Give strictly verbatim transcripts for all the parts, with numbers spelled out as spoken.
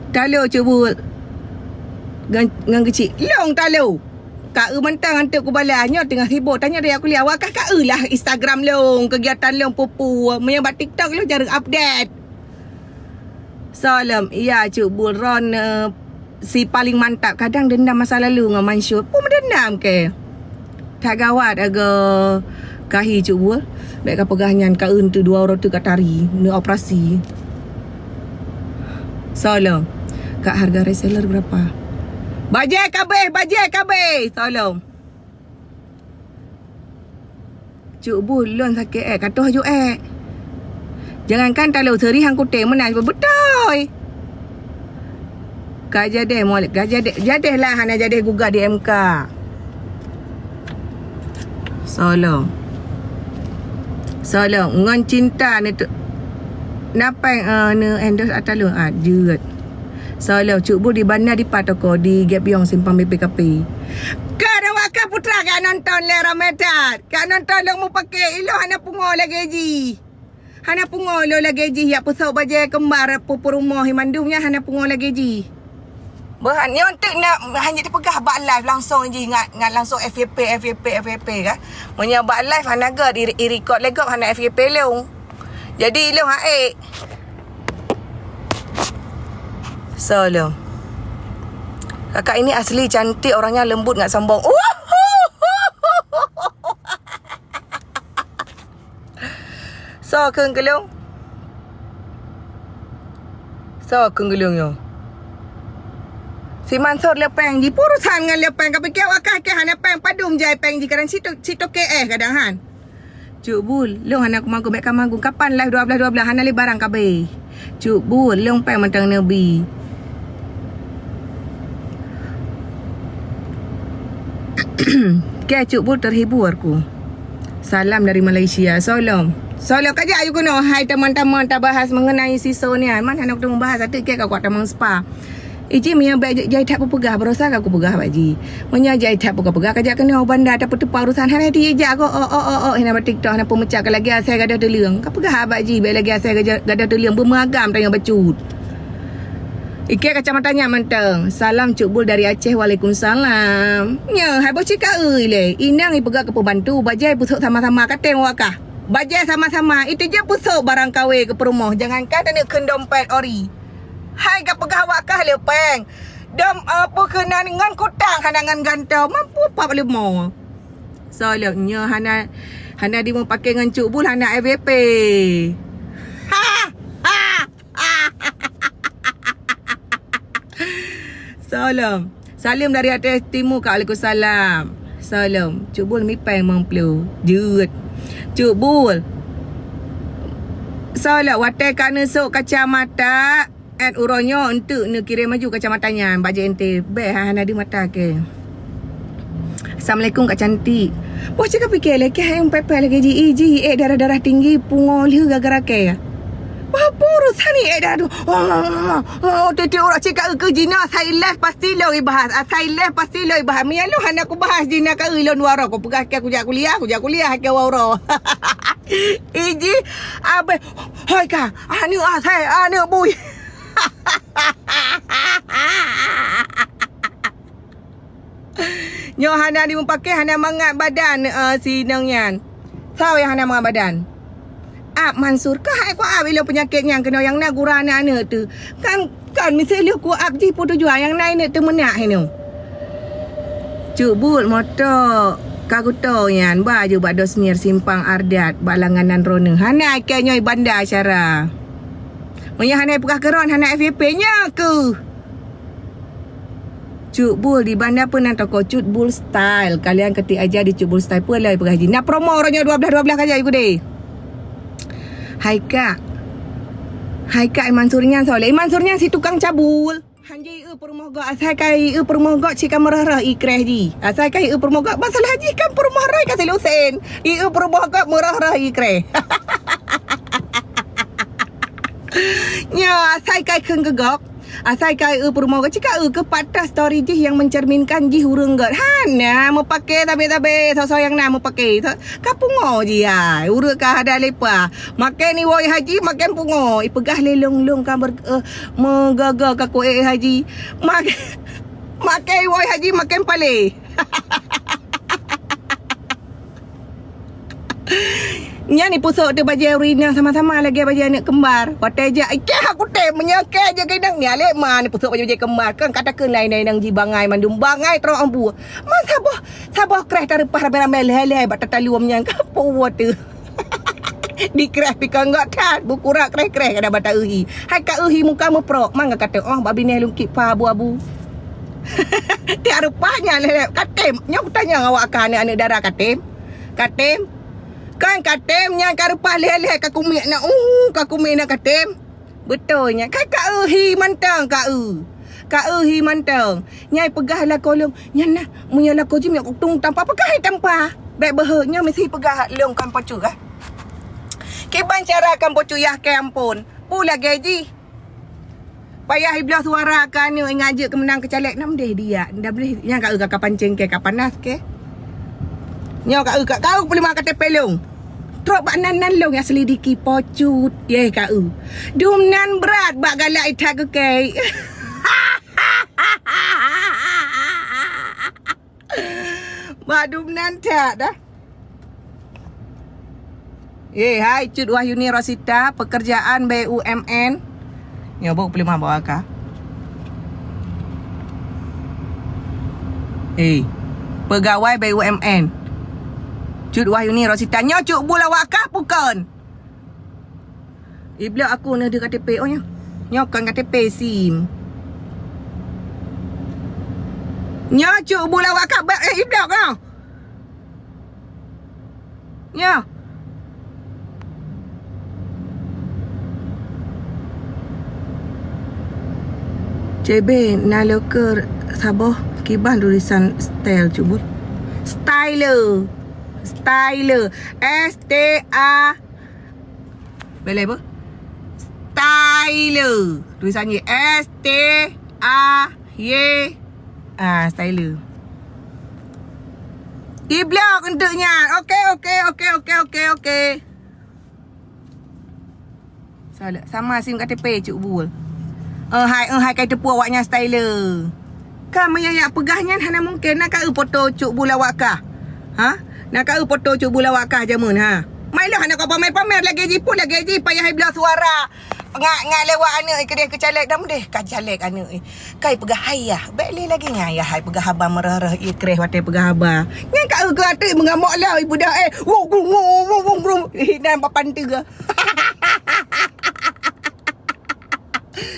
Talo Cuk Bul ngon, ngon keuchik. Long talo. Ka eu mantong antuk kubalah. Nyoe teungoh sibok. Tanyoe tajak kuliah. Awak kah ka eu lah Instagram long. Kegiatan long pupu. Meunyoe bak TikTok long jarang update. Soe lom, iya Cuk Bul ron, eh, si paling mantap. Kadang dendam masa lalu ngon Mansur. Pun meudendam ke? That gawat ago kahi Cuk Bul. Bèk kapeugah nyan ka eu teu dua uroe teu katari, neuoperasi. Soe lom. Kak, harga reseller berapa? Bajèe kabeh, bajèe kabeh. Soe lom. Cuk Bul, lôn sakét èk, ka toh ju èk. Jangankan talo seuri han kutem meunan beutôi. Ka jadeh, ka jadeh, jadeh lah hana jadeh gugat di M K. Soe lom. Soe lom, ngon cinta ni tu. Napai, eh, neu endorse ata lôn? Ah, jeuet. Soe lom, Cuk Bul di banda dipat toko di Gap Yong simpang B P K P. Ka dah wak ka putra ka nonton lé ramé that. Ka nonton lôn mupakè ilôn hana pungo lagèe jih. Hana pungo lôn lagèe jih yak peusok bajèe keumbar pu-, peurumoh mandum nyan hana pungo lagèe jih. Beuhan nyoe teuk na hana dipeugah bak live langsung jih ngat, ngat langsung F Y P, F Y P, F Y P kan. Meunyoe bak live hana gèt i, i record lé gob hana F Y P lôn. Jadi ilôn ha ék. Soe lom. Kakak ini asli cantik, orangnya lembut nggak sombong. Soe kheun keu lôn? Soe kheun keu lôn nyoe? Si Mansur le péng jih, peurusan ngon le péng. Kapiké awak kah keu hana péng, padum jai péng jih kadang situ, situ K S kadang han. Cuk Bul, lôn hana kumagun, bèk ka magun. Kapan live dua belas dua belas? Hana lé barang kabeh. Cuk Bul, lôn péng mantong neubi. Oke, Cuk Bul, terhibur ku. Salam dari Malaysia. Soe lom. Soe lom, kajak ayue keunoe. Hai teman-teman, tabahas mengenai si So nyan. Man hana kuteumé bahas, ateueh kèe ka kuat tamong spa. Iji meunyoe bèk jai that peugah, barosa ka kupeugah bak ji. Meunyoe jai that peugah-peugah, kajak keunoe banda tapeuteupa urusan hana ti ijak ko, oh, oh, oh, oh, hana bak TikTok, hana peumeucah ka lagèe asai gadoh tuleueng. Ka peugah bak ji, bèk lagèe asai gadoh, gadoh tuleueng, beumeugam tanyoe bacut. Ikèe kacamata nyan mantong. Salam Cuk Bul dari Aceh. Waalaikumsalam. Nyoe, hai boh cit ka eu ilèe. Inong ipeugah keu pembantu, bajèe ipeusok sama-sama, ka tem awak kah. Bajèe sama-sama, itu je peusok barang kawé keu peurumoh. Jangankan taneuk kheun dompet ori. Hai ka peugah awak kah le péng. Dom, eh, peue keunan ngon kutang hana ngon gantoe, mampu pap leumo. Soe lom nyoe hana, hana dimupakè ngon Cuk Bul hana F Y P. Ha! Ha! Soe lom. Salim dari Aceh Timu, ka alaikumsalam. Soe lom. Cuk Bul mi péng limong ploh. Jeuet. Cuk Bul. Soe lom. Watèe ka neusok kacamata, at uroe nyoe enteuk neukirém aju kacamata nyan bak J N T. Bèk ha-, hana di mata ke. Assalamualaikum Kak Cantik. Wah, cit ka pikè lé, kèe hai pèpè lagèe ji, iji, eh, darah-darah tinggi, pungo lheueh gara-gara kèe. Wah, peurusan ni, eh, darah tu. Oh, oh, oh, oh, tiep-tiep uroe cit ka eu keu jina, asai live pasti lôn ibahas. Asai live pasti lôn ibahas. Meunyo lôn hana kubahas jina ka eu lôn waroe. Kupeugah kèe kujak kuliah, kujak kuliah kèe waroe. Iji, abeh, hoi ka, aneuk asai, aneuk bui. Nyoe hana dimupakè, hana mangat badan, eh, si inong nyan. Soe nyang hana mangat badan? Ap Mansur, kah hai ku ap ilôn peunyakét nyang keunoe nyang na gura aneuk-aneuk tu. Kan, kan miseu lheueh ku ap jih peutujuan nyang na ineuk teumeunak hinoe. Cuk Bul moto ka geuto nyan, ba aju bak Dosmir simpang Ardat, bak langganan droeneuh. Hana kèe nyoe banda acara. Meunyo hana peugah keu droen, hana F Y P nyoe keuh. Cut Bul di banda peunan toko Cut Bul Style. Kalian ketik aja di Cut Bul Style. Peue lé peugah jih. Na promo uroe nyoe dua belas dua belas ka jai gudé. Hai kak. Hai kak, Iman Suryan soe lé. Iman Suryan si tukang cabul. Hanji eu peurumoh gok, asai kai eu peurumoh gok cit ka meurah-rah ikreh jih. Asai kai eu peurumoh gok, masalah jih kan peurumoh roi ka silusen. I eu peurumoh gok meurah-rah ikreh. Nyoe asai kai kheun keu gok. Asai ka eu peurumoh geuh, cit ka eu keu patah story jih nyang mencerminkan jih ureueng gèt. Hana meupaké sabé-sabé, soe-soe nyang na meupaké. So-, ka pungo jih ai. Ureueng ka ada leupah. Maken iwoe haji, maken pungo. Ipeugah lé lôn-lôn ka ber-, eh, meugaga ka kuék haji. Mak-, maken iwoe haji, maken palé. Nyan ipusok teuh bajèe ureueng inong sama-sama lagèe bajèe aneuk kembar. Watèe jak, "Ikeh aku tem, meunyoe keh jeuet keuneuk nyan lé ma," ipusok bajèe-bajèe kembar. Kan ka takheun laén inong jih bangai mandum, bangai troh ambu. Man saboh, saboh kreh tareupah ramè-ramè lhèe-lhèe bak tatalom nyan ka puwoe teuh. Dikreh pi keu anggota, bukura kreh-kreh kada bata euhi. Hai ka euhi muka meuprok, man ka kata, "Oh, bak binéh lungkit pa abu-abu." Tiap rupa nyan lé, katem. Nyoe kutanyong awak ka aneuk-aneuk dara katem. Katem. Kan katem nyan ka rupa lé-lé ka kumiek na, uh, ka kumiek na katem. Beutôi nyan. Kan ka euhi mantong ka eu. Ka euhi mantong. Nyai peugah lakoe lôn. Nyan nah, meunyoe lakoe jih meunyoe kutung tampa, peugah hai tampa. Bèk beuhe, nyoe meusi peugah lôn kan pocu kah. Kiban cara kan pocu yah ke ampon. Pu lagèe jih. Payah ibloe suara ka aneuk ingat jeuet keumeunang keu caleg nam deh dia. Nda boleh nyang ka eu ka pancing ke ka panas ke. Nyoe ka eu ka kau peulimah K T P lôn. Trok bak nan-nan lôn nyang selidiki pocut yeh ka eu. Dum nan brat bak galak ithat keu kei. Madum nan that dah. Eh, hai Cut Wahyuni Rosita, pekerjaan B U M N. Nyoe bok peulimah bawa ka. Eh, pegawai B U M N. Cut Wahyuni Rosita, nyoe Cut Bul awak kah pukon? Iblok aku na deuh K T P. Oh, nyoe. Nyoe kon K T P sim. Nyoe Cut Bul awak kah bak, eh, iblok kah? Nyoe. C B na loker saboh kiban tulisan style Cut Bul. Style. Style. S T A Belai apa? Style. Tulisan je S T A Y. Ah, style. Iblok untuk nyan. Okey, okey, okey, okey, okey, okey. Salah. Sama sim K T P Cut Bul. Eh, hai, eh, hai kai teupeu awak nyan style. Ka meuyak-yak peugah nyan hana mungken na ka eu foto Cut Bul awak kah. Ha? Na ka eu foto Cut Bul awak kah jameun, ha? Mai lôn hana kau pamer-pamer lagèe jih pun lagèe jih payah ibloe suara. Ngat, ngat lewat aneuk keudeh keu caleg dah mudeh ka caleg aneuk. Kai peugah hai yah. Bèk lé lagèe nyan yah hai peugah haba meureuh-reuh ie kreh watèe peugah haba. Nyan ka eu keu ateueh meungamok lom ibu dah eh. Wong wong wong wong wong wong. Ih, nan papan teuga.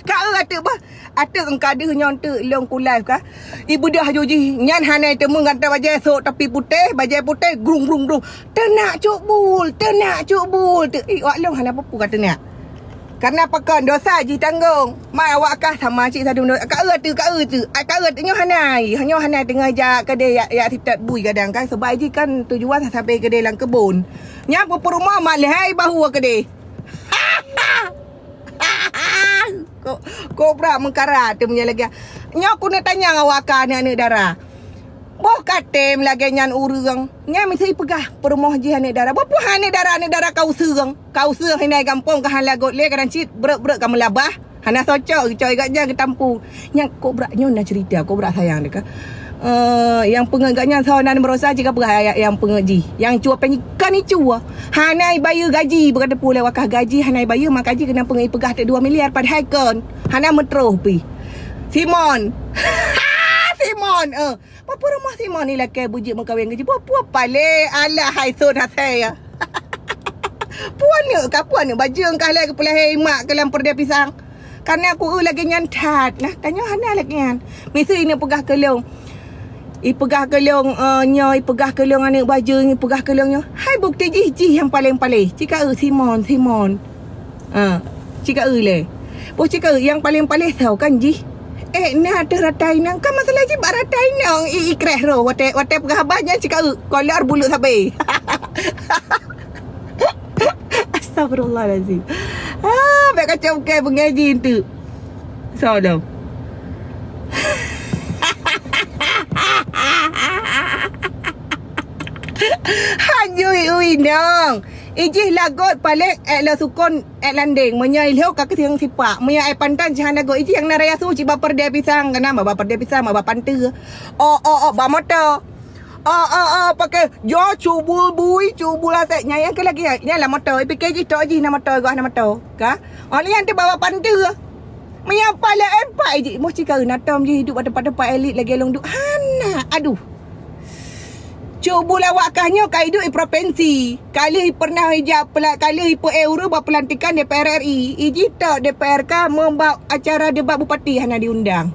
Ka eu ateueh bah. Ateueh engka deuh nyoe teuk lôn ku live kah. Ibeudôh aju jih nyan hana teumeueng gata bajèe sôk tapi putéh, bajèe putéh grung grung grung. Teunak Cut Bul, teunak Cut Bul. Teu, eh, wak lôn hana peue-peue ka teunak. Karena pakon dosa jih tanggong. Mai awak kah sama cit sadum dosa. Ka eu ateueh, ka eu ateueh. Ai ka eu ateueh nyoe hana. Nyoe hana teungoh jak keudeh yak, yak sitat bui kadang kan. Sebab jih kan tujuan sabe keudeh lam keubon. Nyan peue-peue rumoh malhai bahwa keudeh. Ko-, kobra meukarat teuh meunyoe lagèe. Nyoe keuneuk tanyong awak ka aneuk-aneuk dara. Boh katem lagèe nyan ureueng. Nyan meusti peugah peurumoh jih aneuk dara. Boh peue aneuk dara, aneuk dara ka useueng. Ka useueng hindai gampông ka hana lagot lé kadang cit breuek-breuek ka meulabah. Hana socok geucok igat jan geutampu. Nyang kobra nyoe na cerita, kobra sayang dekat. Eh, nyang peungeut gak nyan sawan dan berosa jika peugah ayat nyang peungeut jih. Nyang cua peng ikan icua. Hana ibayeue gaji, beuka teupeu lé wakah gaji, hana ibayeue, maka jih keunan peungeut ipeugah teuk dua miliar, padahai kon. Hana meutroh pih. Simon. Simon, eh. Peue rumoh Simon ni lakée beujeuet meukawen gaji? Peue, peue palé? Alah, hai sot hasé ya. Peue aneuk ka, peue aneuk bajeueng ka lhée geupeulahé imak keu lam peureudée pisang. Karena ku eu lagée nyan that. Nah, tanyoe hana lagée nyan. Miseue ineuk peugah keu lôn. Ipeugah keu lôn, eh, nyoe, ipeugah keu lôn aneuk bajeueng, ipeugah keu lôn nyoe. Hai bukti jih, jih nyang paleng palé. Cit ka eu Simon, Simon. Ha, cit ka eu lé. Boh cit ka eu nyang paleng palé soe kan jih. Eh, na teuh rata inong. Kan masalah jih bak rata inong. I, i kreh roh. Watée, watée peugah haba nyan cit ka eu. Kolor bulu sabe. Astagfirullahalazim. Ah, bèk kacau bukai beungai jih tu. Soe lom? Hanjui ui nong. Ijih lagot paléng ék le sukon ék landeng. Meunyoe ilhok ka keusieng sipak. Meunyoe ék pantan jihan lagot. Ijih nyang na raya su ciba peureudée pisang. Keunan ba peureudée pisang, ba panteue. Oh, oh, oh, ba moto. Oh, oh, oh, pakai jo cubul bui, cubul asek. Nyan nyang keu lagi, nyan la moto. Ipike jih tok jih na moto, gah na moto. Ka? Oh, nyan teuh ba panteue. Meunyoe paléng empat jih, moh cikaeu na tom jih idup bak teumpat-teumpat elit lagée lôn duek. Hana, aduh. Cubul awak kah nyoe ka idup i provinsi. Ka lheueh pernah ijak pela-, ka lheueh ipe euro bak pelantikan D P R R I. Ijih tok D P R ka membak acara debat bupati hana diundang.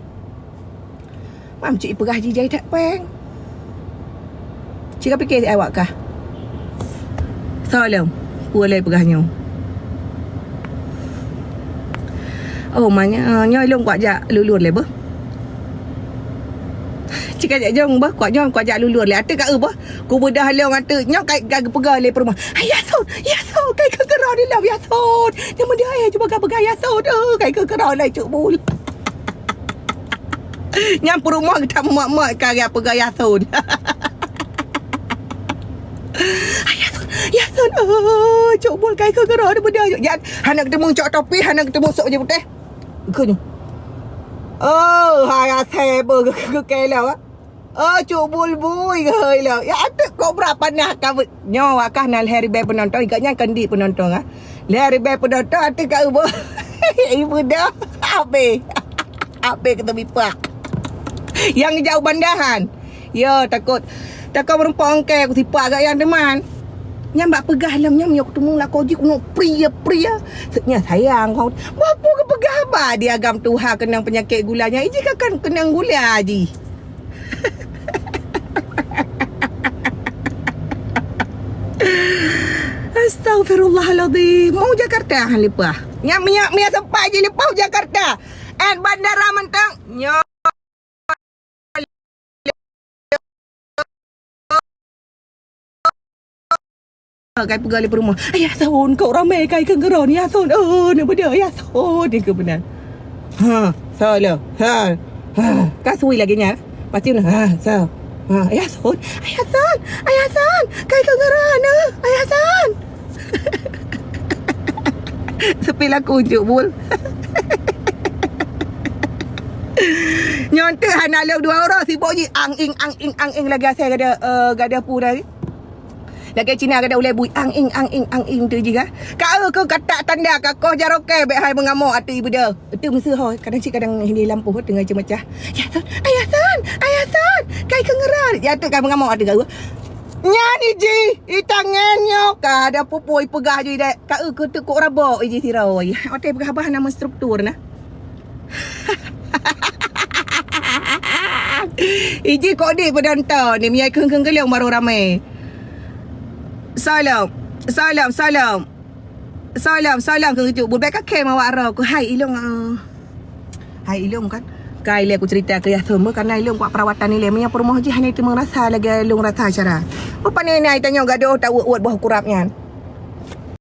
Mam cit ipeugah jih jai that péng. Cit ka pike awak kah? Soe lom? Peue lé peugah nyoe? Oh, manya, nyoe lôn kuat jak lulur lé beuh. Cit ka jak jong beuh, kuat jong kuat jak lulur lé. Ateuh ka eu beuh. Ku beudah lôn ateuh nyoe ka, ka geupeugah lé peurumoh. "Hai Yason, Yason, kai keu keudroe di lom Yason. Nyang meudeh eh cuba ka peugah Yason. Eh, kai keu keudroe lé cuk bul." Nyang peurumoh geutam mak-mak ka ya peugah Yason. "Hai Yason, Yason, oh, cuk bul kai keu keudroe di beudah. Jan, hana geuteumeung cok topi, hana geuteumeung sok baju putéh." Keu nyoe. Oh, hai asai beuh geu-, geu-, geu-, keu lom, ah. Oh, cuk bul bui geuhôi lom. Ya, ateuk kobra panah ka be-, nyoe wakah na lhèe ribèe peunonton, ikot nyan keundi peunonton, ah. Lhèe ribèe peunonton, ateuk ka euboh. Ibu dah. Habéh. Habéh keu teubipak. Nyang jauh bandahan. Ya, takot. Takot meurumpok ongkè, kusipak agak nyang teuma. Nyan bak peugah lom nyan, meunyoe kuteumé lakoe jih, kunoe pria-pria. Seutnya sayang kau. Bah peue geupeugah haba di agam tuha keunong peunyakét gula nyan. Ijih ka kan keunong gula jih. Astagfirullahalazim. Mau Jakarta han leupah. Nyan minyak, minyak sempat jih leupah Jakarta. At bandara mantong. Nyo. Kai peugah lé peurumoh, "Ayah Son, kok ramé kai keu geurôn, Yah Son. Oh, na beude, Yah Son." Dia keu meunan. Ha, salah. Ha. Ha. Ka sui lagèe nyan. Pasti na. Ha, sa. Ha, Ayah Son, Ayah Son, Ayah Son, kai keu geurôn, eh, Ayah Son. Sepi laku cuk bul. Nyoe teuh hana lheueh dua uroe sibok jih ang ing, ang ing, ang ing lagèe asai gada, eh, gada pu tadi. Lagèe Cina gada ulèe bui ang ing, ang ing, ang ing tu jih kan. Ka eu keu katak tanda ka koh jaroe kèe bèk hai meungamok ateueh ibu dah. Itu meusu ho, kadang cit kadang ini lampu teungoh ceumeucah. Ayah Son, Ayah Son, Ayah Son, kai keu geurôn. Ya tu kai meungamok ateueh ka. Nyan ijih, itangen nyoe ka ada pupui peugah jih dek. Ka eu keu teukok rabok ijih siroi. Watèe peugah bah nama struktur nah. Ijih kok di pedonton ni miyai kheun-kheun geulong baru ramai. Salam. Salam, salam. Salam, salam keu cucu. Bubek ka kem awak ro ku hai ilong. Hai ilong kan. Kai lé ku cerita ke yah semua karena ilong kuat perawatan ni lé. Meunyoe peurumoh jih hana itu merasa lagi ilong rasa cara. Apa ni ni ai tanyoe gadoh tak uet-uet boh kurap nyan.